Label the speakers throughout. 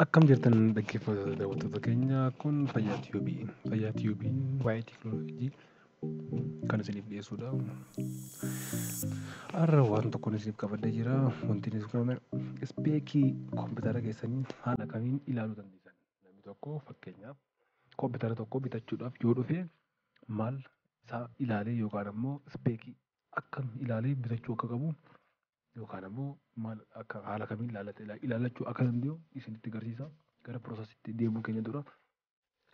Speaker 1: Akkam jirtan dhaggeeffattoota daawwattoota keenya, kun Fayyaa Tiyuubii. Fayyaa Tiyuubiin waa'ee teekinooloojii kan isiniif dhiyeessudha. Har'a waan tokkoon isiniif qabadhee jira. Wanti inni qabame ispeekii kompiitara keessanii haala kamiin ilaaluu dandeessan. Namni tokko fakkeenyaaf kompiitara tokko bitachuudhaaf yoo dhufe maal isaa ilaalee yookaan ammoo ispeekii akkam ilaalee bitachuu akka qabu yookaan ammoo maal akka haala kamiin ilaallachuu akka danda'u isinitti agarsiisa. Gara piroosesiitti deemuu keenya dura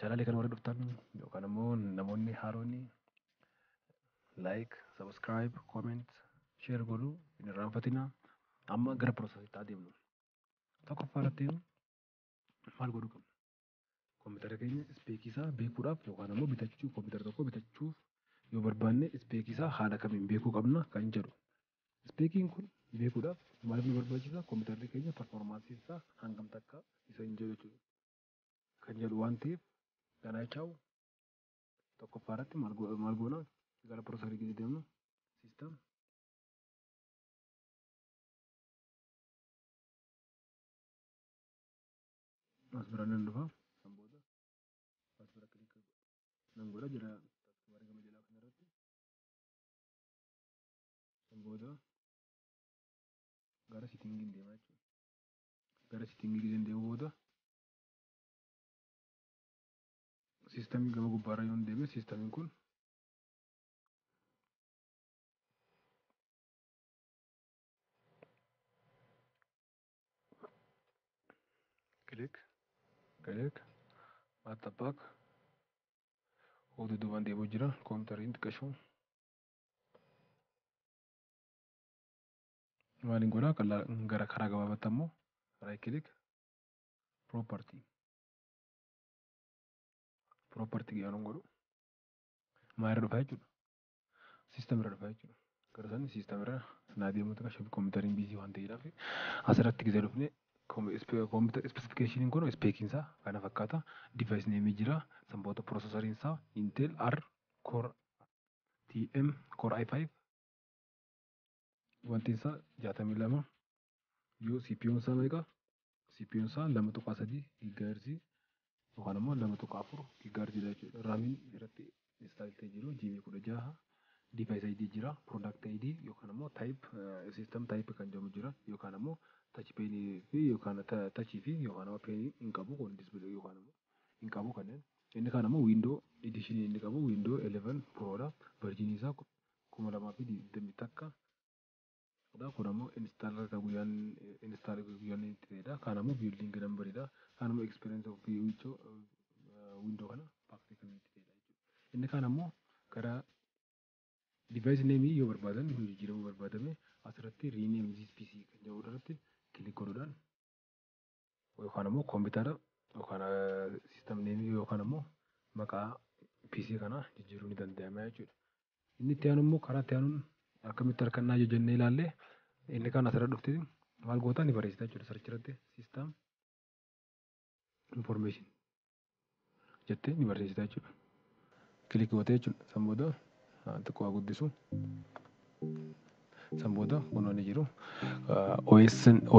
Speaker 1: chaanaalii kana warri dhuftan yookaan ammoo namoonni haaronni like, subscribe, comment, share godhuu hin irraanfatinaa. Amma gara piroosesiitti adeemnu. Tokkoffaa irratti maal godhuu qabna? Kompiitara keenya ispeekii isaa beekuudhaaf yookaan ammoo bitachuu kompiitara tokko bitachuuf yoo barbaanne ispeekii isaa haala kamiin beekuu qabna kan jedhu. Ispeekiin kun beekuudhaaf maaliif nu barbaachisa? Kompiitarri keenya performaansiin isaa hangam takka isa hin jedhu jechuudha. Kan jedhu waan ta'eef kana jechaa'u tokkoffaa irratti maal goona? Gara piroosesarii keessa deemnu siistem as bira nan dhufa. San booda as bira kilik nan godha jira gama jalaa kanarratti. San booda gara sitingiin deema jechuudha. Gara sitingii giseen deemu booda siistemii gama gubbaarra yoon deeme siistemiin kun kilik kilik maattabaak duubaan deemuu jira koompitariin xiqqashuu maaliin godhaa gara karaa gabaabaatti ammoo right click property property yoon godhu maal irra dhufaa jechuudha. Siistem irra dhufaa jechuudha. Gara sanni siistem irra naa deemuu xiqqashuu koompitariin biizii waan ta'eedhaaf asirratti gisee dhufne computer specification kun speekiin isaa kana fakkaata. Device name jira. San booda processoriin isaa Intel R Core TM Core i5 wanti isaa 62 yoo CPU isaa meeqa? CPU isaa 2.3 gigahertz yookaan ammoo 2.4 gigahertz dha jechuudha. RAMiin irratti install ta'ee jiru GB 16 device ID jira, product ID yookaan ammoo type system type kan jedhamu jira yookaan ammoo touch pen fi yookaan touch fi yookaan ammoo pen hin qabu kun display yookaan ammoo hin qabu kanneen. Inni kaan ammoo window edition inni qabu window 11 pro dha. Version isaa 2021 dha. Kun ammoo install guyyaan install guyyaan itti ta'edha. Kaan ammoo building number dha. Kaan ammoo experience of window kana packed kan itti ta'edha jechuudha. Inni kaan ammoo karaa device name yoo barbaadan yoo jijjiiramuu barbaadame asirratti rename this PC kan jedhu irratti kilik godhuudhaan yookaan ammoo koompitara yookaan system name yookaan ammoo maqaa PC kanaa jijjiiruu ni danda'ama jechuudha. Inni itti aanu immoo karaa itti aanuun akkamitti harkannaa yoo jennee ilaalle inni kaan asirra dhuftee maal gootaa ni barreessita jechuudha. Search irratti system information jettee ni barreessita jechuudha. Kilik gootee jechuudha. San booda xiqqoo haa guddisu. San booda kunoo ni jiru.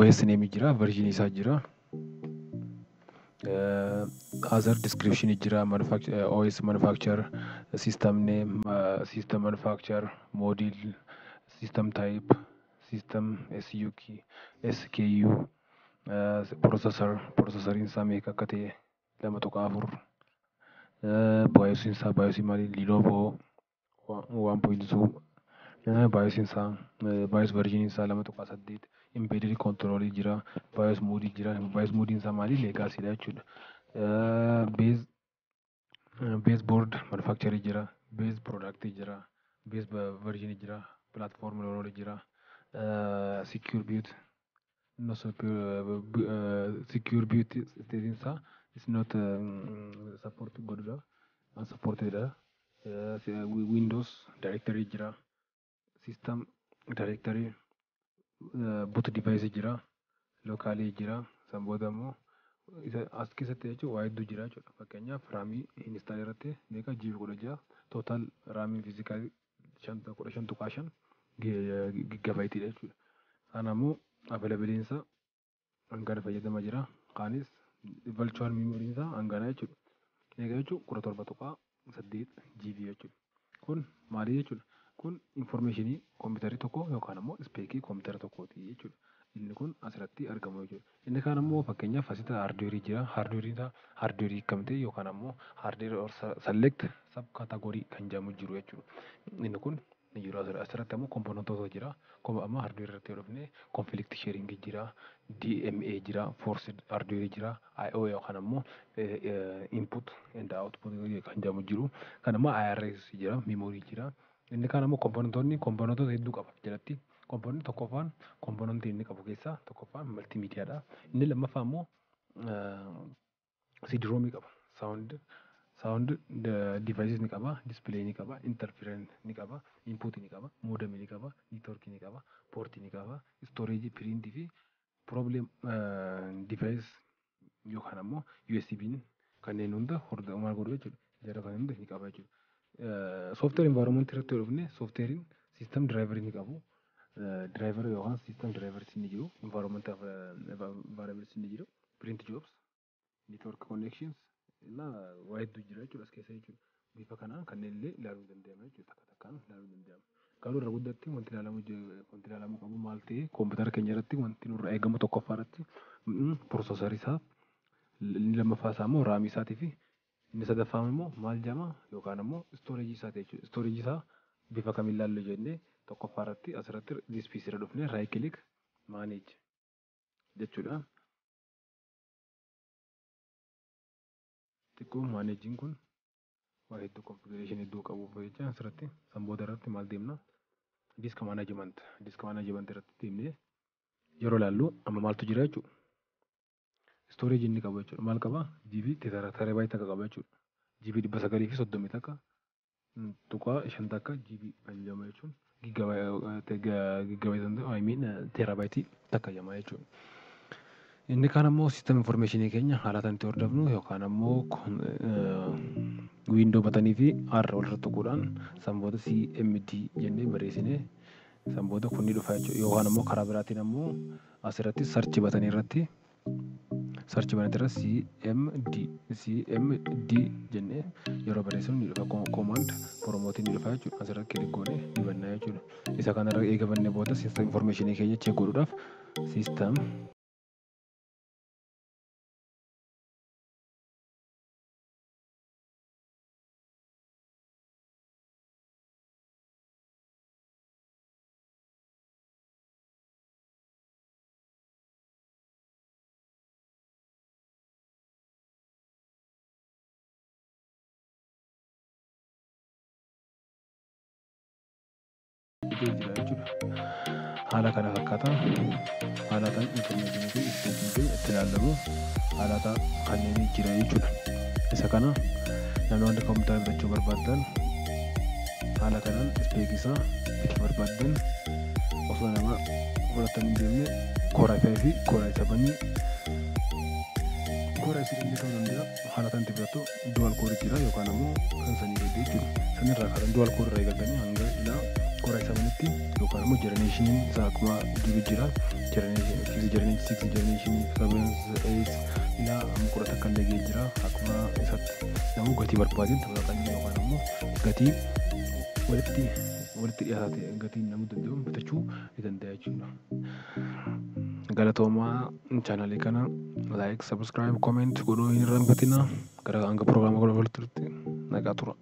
Speaker 1: OS name jira, version isaa jira. Other description jira, OS manufacturer, system name, system manufacturer, model, system type, system SUK, SKU, processor, processoriin isaa meeqa akka ta'e 2.4, BIOS isaa BIOS maali Lenovo 1.2, BIOS isaa BIOS version isaa 2.8, embedded control jira, BIOS mode jira, BIOS mode isaa maali legacy dha jechuudha. Base board manufacturer jira, base product jira, base version jira, platform role jira, secure boot no secure boot state isaa is not support godhudha, unsupported dha. Windows directory jira, system directory, boot device jira, local jira. San booda immoo isa as keessatti jechuun waa hedduu jira jechuudha. Fakkeenyaaf raamii install irratti meeqa GB 16 total raamii physical 15.5 gigabyte dha jechuudha. Kana immoo availability isaa hangana fayyadamaa jira. Kaanis Virtual memory isaa hangana jechuudha. Egaa jechuun 17.8 GB jechuudha. Kun maali jechuudha? Kun informationii kompiitarri tokko yookaan ammoo specii kompiitara tokkooti jechuudha. Inni kun asirratti argamu jechuudha. Inni kaan ammoo fakkeenyaaf asitti hardwareii jira. Hardwareiin isaa hardwareii kam ta'e yookaan ammoo hardware select sub category kan jedhamu jiru jechuudha. Inni kun ni jiru asirratti ammoo componentoota jira. Amma hardwareii irratti yoo dhufne conflict sharing jira, DMA jira, forced hardware jira, IO yookaan ammoo input and output kan jedhamu jiru. Kan ammoo IRS jira, memory jira. Inni kaan ammoo componentoota hedduu qaba jalatti. Componentii tokkoffaan componentii inni qabu keessaa tokkoffaan multimediaadha. Inni lammaffaa ammoo CD-ROM qaba. Sound devices ni qaba, display ni qaba, interference ni qaba, input ni qaba, modem ni qaba, network ni qaba, port ni qaba, storage, print fi problem device yookaan ammoo USB kanneen hunda maal godhu jechuudha. Jara kan hunda ni qaba jechuudha. Software environment irratti yoo dhufne softwarein system driver ni qabu. Driver yookaan system drivers ni jiru, environment variables ni jiru, print jobs, network connections እና waa hedduu jira jechuudha as keessa jechuudha. Bifa kanaan kanneen illee ilaaluu danda'ama jechuudha. Takka takkaan ilaaluu danda'ama. Garuu irra guddaatti wanti ilaalamuu qabu maal ta'e kompiitara keenya irratti wanti nurraa eegamu tokkoffaa irratti processorii isaa, inni lammaffaa isaa immoo RAMii isaatii fi inni sadaffaan immoo maal jedhama yookaan immoo storageii isaati jechuudha. Storageii isaa bifa kamiin ilaallu jennee tokkoffaa irratti asirratti this PC irra dhufnee right click manage jechuudha. Xiqqoo manageiin kun waa hedduu configuration hedduu qabuuf jecha asirratti san booda irratti maal deemna disk management irratti deemnee yeroo ilaallu amma maaltu jira jechuudha. Storage inni qabu jechuudha. Maal qaba? GB terabyte takka qaba jechuudha. GB 931 .51 GB kan jedhamu jechuun gigabyte I mean terabyte takka jedhama jechuudha. Inni kaan ammoo system information keenya haala itti hordofnu yookaan ammoo window buttonii fi R walirra tuquudhaan san booda CMD jennee barreessinee san booda kun ni dhufa jechuudha. Yookaan ammoo karaa biraatiin ammoo asirratti search buttonii irratti search buttonii irratti CMD jennee yeroo barreessinu ni dhufa. Command prompt ni dhufa jechuudha. Asirratti click goonee ni banna jechuudha. Isa kanarra eega bannee booda system information keenya check godhuudhaaf system jira jechuudha. Haala kana fakkaata. Haala kan information fi isteetii itti ilaalamu haalata kanneen jira jechuudha. Isa kana namoonni kompiitara bitachuu barbaadan haala kanaan specii isaa bituu barbaadan osoo nama fudhatanii deemne Core i5 fi Core i7 Core i3 illee ta'uu danda'a. Haala kan itti bitattu dual core jira yookaan ammoo kan sanii gadi jechuudha. Sanirraa kaatan dual core irraa eegaltanii hanga ilaa Core i7tti yookaan immoo generation isaa akkuma jiru jira. Generation 6, generation 7, 8 ilaa amma 11 illee ga'ee jira. Akkuma isatti namuu gatii barbaadeen taphatanii yookaan ammoo gatii walitti dhiyaataa ta'e gatiin namuu danda'u bitachuu ni danda'a jechuudha. Galatoomaa channelii kana like, subscribe, comment godhuu hin irraanfatinaa. Gara hanga pirogiraama kana walitti nagaa tura.